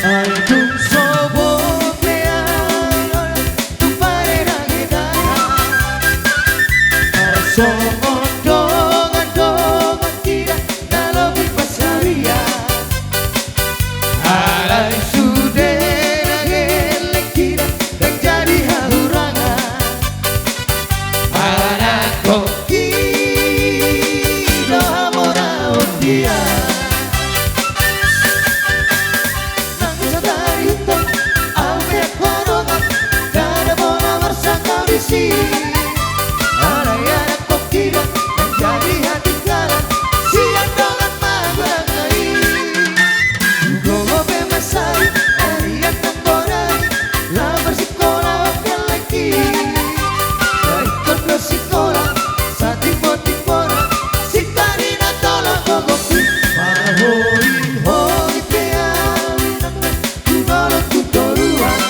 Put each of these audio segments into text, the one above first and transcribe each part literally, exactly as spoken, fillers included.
Ai tung so boi pe au, tung pare na gedana. Tarsongon dongan-dongan hita na lobi pansarian. Alai sude na gelleng hita ndang jadi hahurangan. Anakkon i do hamoraon dia. Nang sadari tong au pe angka dongan, ndada bona marsangkap disi. Alai anakkon i do ndang jadi hatinggalan sian dongan magodang i. Gogo pe mansai, ari an nang godang i, laho marsikola on gelleng i. Ingkon do sikola, satimbo-timbona, sitari na tolap gogo i. Marhoi-hoi pe au inang, tu dolok tu toruan.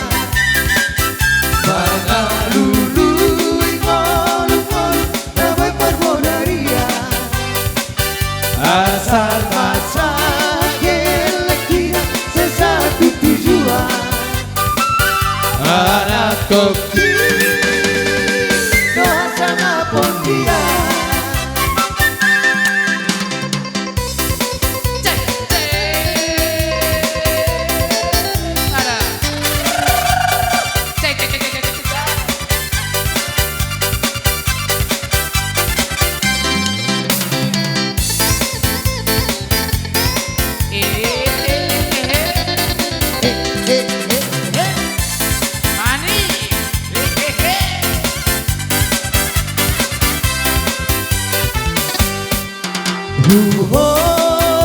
Mangalului ngolu-ngolu na boi parbodarian. Asal masa gelleng hita sai satu tujuan. Anakkon i do hasangapon dia.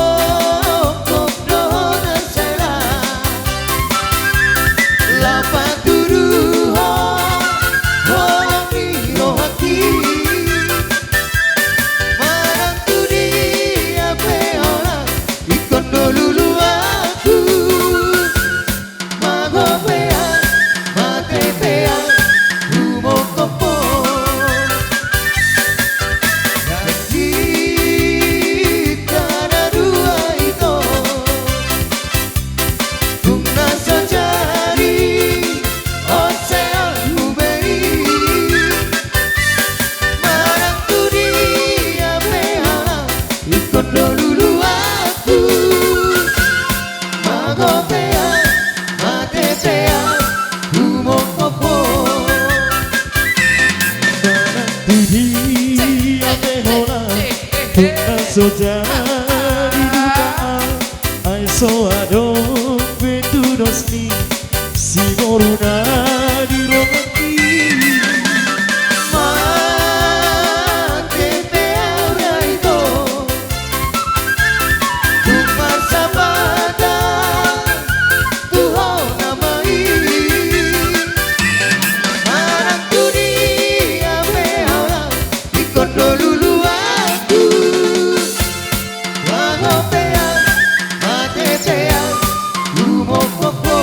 Huhongkop do na sela, laho patuduhon holang ni rohangki. Manang tu dia pe holan, ingkon do luluanku. Mago pe au, mate pe au, humongkop ho. Nang hita na dua ito, tung na so jadi, ose on hubei. Manang tu dia pe holan, ingkon do luluanku. Mago pe au, mate pe au, humongkop ho. Manang tu dia pe holan, tung na so jadi duka au, ai so adong be tudos ni siboruna di rohangki. Mate pe au ra ito, tung marsapatan tu ho nama i. Manang tu dia pe holan, ingkon do luluanku. Mago pe au, mate pe au, humongkop ho.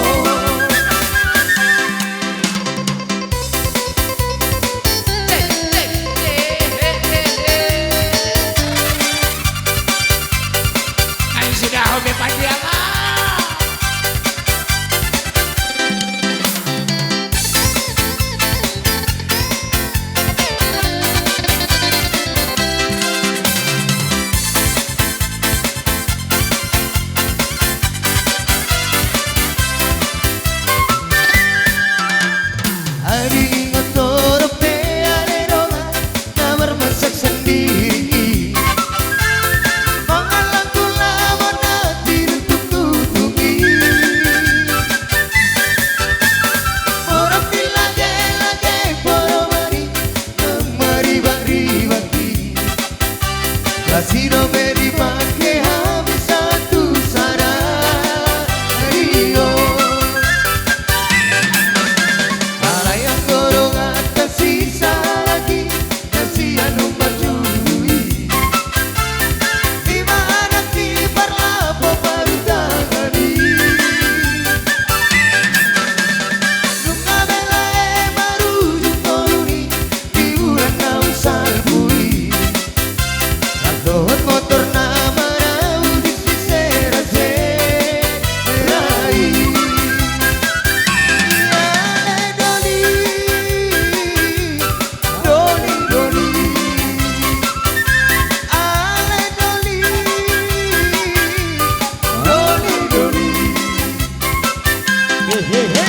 He, he, he.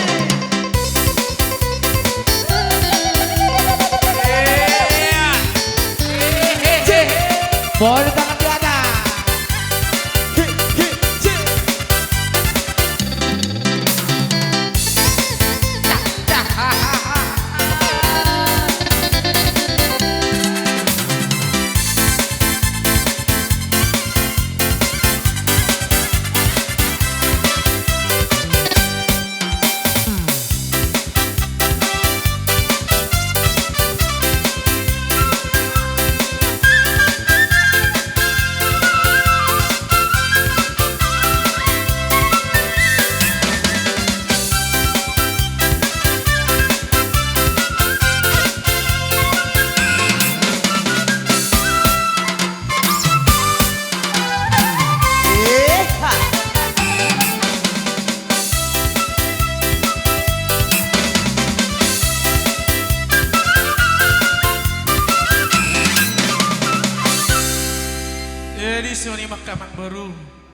He, he, he. He, he, he. Boleh tangan di atas. He, he, he. Jadi songon i ma, amang boru.